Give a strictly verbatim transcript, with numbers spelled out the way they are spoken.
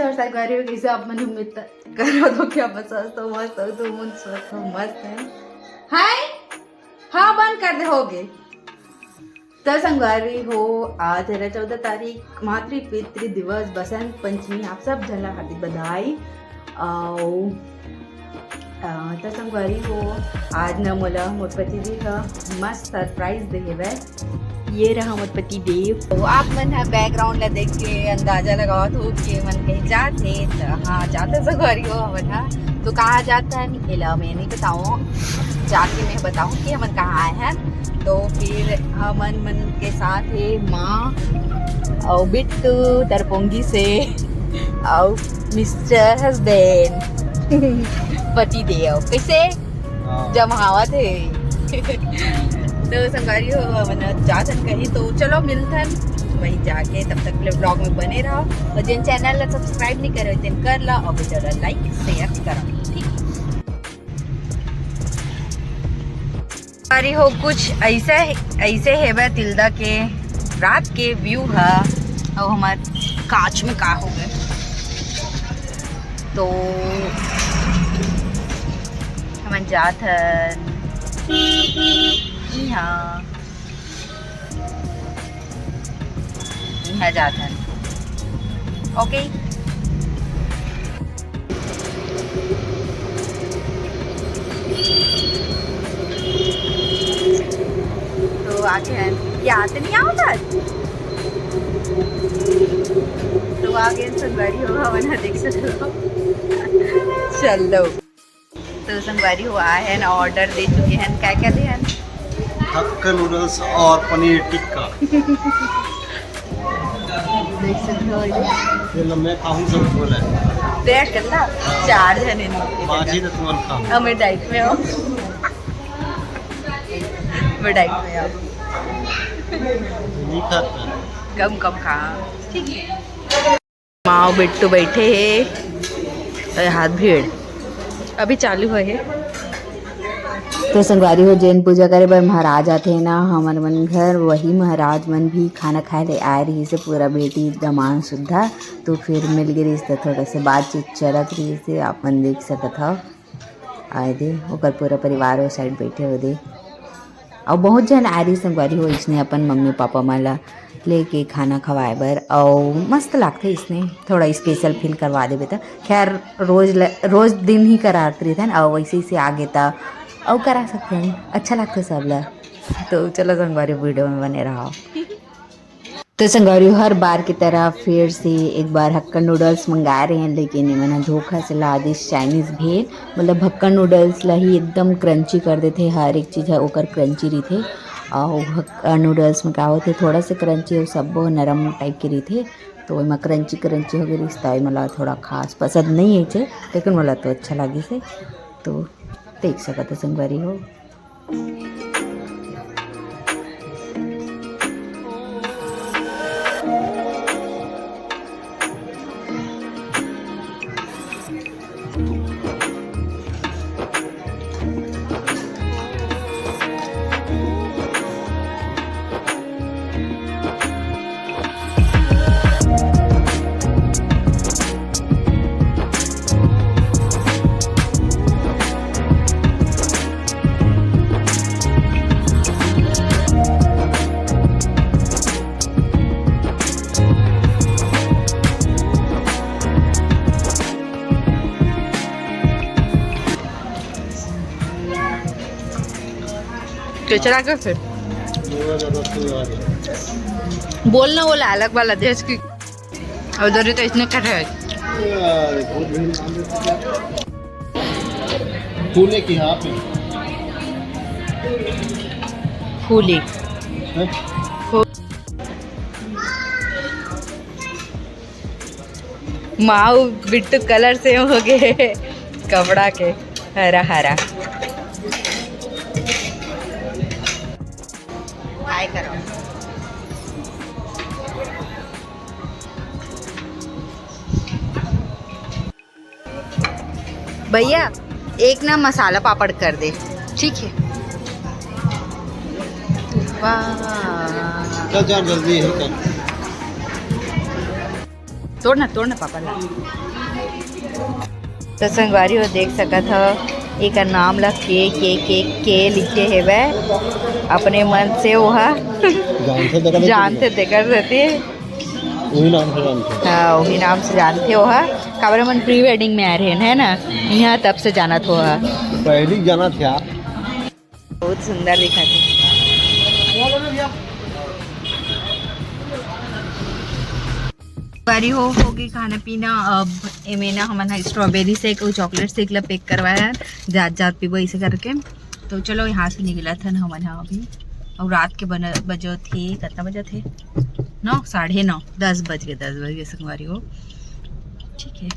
और संगवारी हो, कइसे आप मन? उम्मीद त-, करत हो कि आप स्वस्थ हो, मस्त हो, तो मन स्वस्थ हो, मस्त है। हाय, हाँ, बंद कर दे, हो गे। तो संगवारी हो, आज है चौदह तारीख, मातृ पितृ दिवस, बसंत पंचमी, आप सब झन ला हार्दिक बधाई। अउ, अ, तो संगवारी हो, आज न मोला मोर पति जी ह मस्त सरप्राइज दे हेवय। ये रहा मोर पति देव। तो आप मन ह बैकग्राउंड ला देख के अंदाजा लगावत हो कि हमन कहीं जात हे। त हाँ, जात हे संगवारी हो हमन ह। तो कहाँ जात हन, एला मैं नहीं बताऊँ, जाके मैं बताऊँ कि हमन कहाँ आए हैं। तो फिर हमन मन के साथ हे माँ अउ बिट्टू तरपोंगी से अउ मिस्टर हस्बैंड पति देव। कैसे? हाँ। जमावत हे। तो संगवारी हो, हमन जात हन कहीं, तो चलो मिलथन वहीं जाके। तब तक के लिए ब्लॉग में बने रहो और जिन चैनल ला सब्सक्राइब नहीं करे, तेन कर ला और वीडियो ला लाइक शेयर करो, ठीक? संगवारी हो, कुछ ऐसा, ऐसे हेवय तिल्दा के रात के व्यू ह। अउ हमार कांच में का हो गए, तो हमन जात हन इहाँ, इहाँ जात हन। ओके। तो आगे हन, याद नहीं आवत। तो आगे संगवारी हो, हमन ह देख सकत हो। चलो। तो संगवारी हो, आए हैं ना, ऑर्डर दे चुके हैं। क्या क्या दे हैं? हक्का नूडल्स और पनीर टिक्का। देख सकते हो ये। ये लो, मैं खाऊं सब बोला है। देख कर ना, चार जने ने। पाँच ही तो तुम खाओ। अब मैं डाइट में हूँ। मैं डाइट में हूँ। नहीं खाता। कम कम खा। ठीक है। माँ बिट्टू बैठे हे, अरे हाथ भीड़ अभी चालू होए हे। तो संगवारी हो, जेन पूजा करे बर महाराज आथे ना हमर मन घर, वही महाराज मन भी खाना खाए ले आए रहिस हे, पूरा बेटी दमांद सुद्धा। तो फिर मिल गे रहिस, तो थोड़ा से बातचीत चलत रहिस हे, आप मन देख सकत हव। आए दे, ओकर पूरा परिवार ओ साइड बैठे हो दे। अउ बहुत झन आए रहिस संगवारी हो, इसने अपन मम्मी पापा मन ला लेके खाना खवाए बर, अउ मस्त लागथे इसने, थोड़ा स्पेशल फील करवा देबे त। खैर, रोज ल-, रोज दिन ही करात रहिथन, अउ वैसे ही से आगे त अउ करा सकथन, अच्छा लागथे सब ला। तो चलो संगवारी, वीडियो में बने रहो। तो संगवारी, हर बार की तरह फिर से एक बार हक्का नूडल्स मंगाए रहे हैं, लेकिन एमन ह धोखा से ला दिस चाइनीज भेल। मतलब हक्का नूडल्स ला ही एकदम क्रंची कर देथे, हर एक चीज़ ह ओकर क्रंची रहिथे। अउ हक्का नूडल्स में का होथे, थोड़ा से क्रंची अउ सब्बो नरम टाइप के रहिथे, तो एमा क्रंची क्रंची हो गई रिहिस, त एमन ला थोड़ा खास पसंद नहीं है, लेकिन मोला तो अच्छा लगिस हे। तो देख सकत हो संगवारी हो। कैसे लगा फिर? बोलना, बोला अलग वाला देश की। और उधर तो इसने कट है। फूले की यहाँ पे। फूले। हैं? फू-, माऊ बिट्टू कलर सेम हो गए कपड़ा के, हरा हरा। हाय करो। भैया, एक ना मसाला पापड़ कर दे, ठीक है? वाह। चल, चल, जल्दी है, चल। तोड़ ना, तोड़ ना पापा ला। तो संगवारी हो, देख सकत हो, एकर नाम ला के के के के लिखे हेवय। अपने मन से ओहा जानथे तेकर सेती। जानथे तेकर सेती। वही नाम से जानथे। हाँ, वही नाम से जानथे ओहा। काबर मन प्री वेडिंग में आए रहे, है ना? यहाँ तब से जानत हो ओहा। पहली जाना था। बहुत सुंदर दिखत हे। संगवारी हो, हो गई खाना पीना। अब एमे ना हमन ह स्ट्रॉबेरी शेक अउ चॉकलेट शेक ला पैक करवाया, जात जात पीबो ऐसे करके। तो चलो, यहाँ से निकलत हन हमन ह अभी। और रात के बन-, बजत हे, कितना बजत हे? नौ, साढ़े नौ, दस बज गए, दस बज गए संगवारी हो। ठीक है,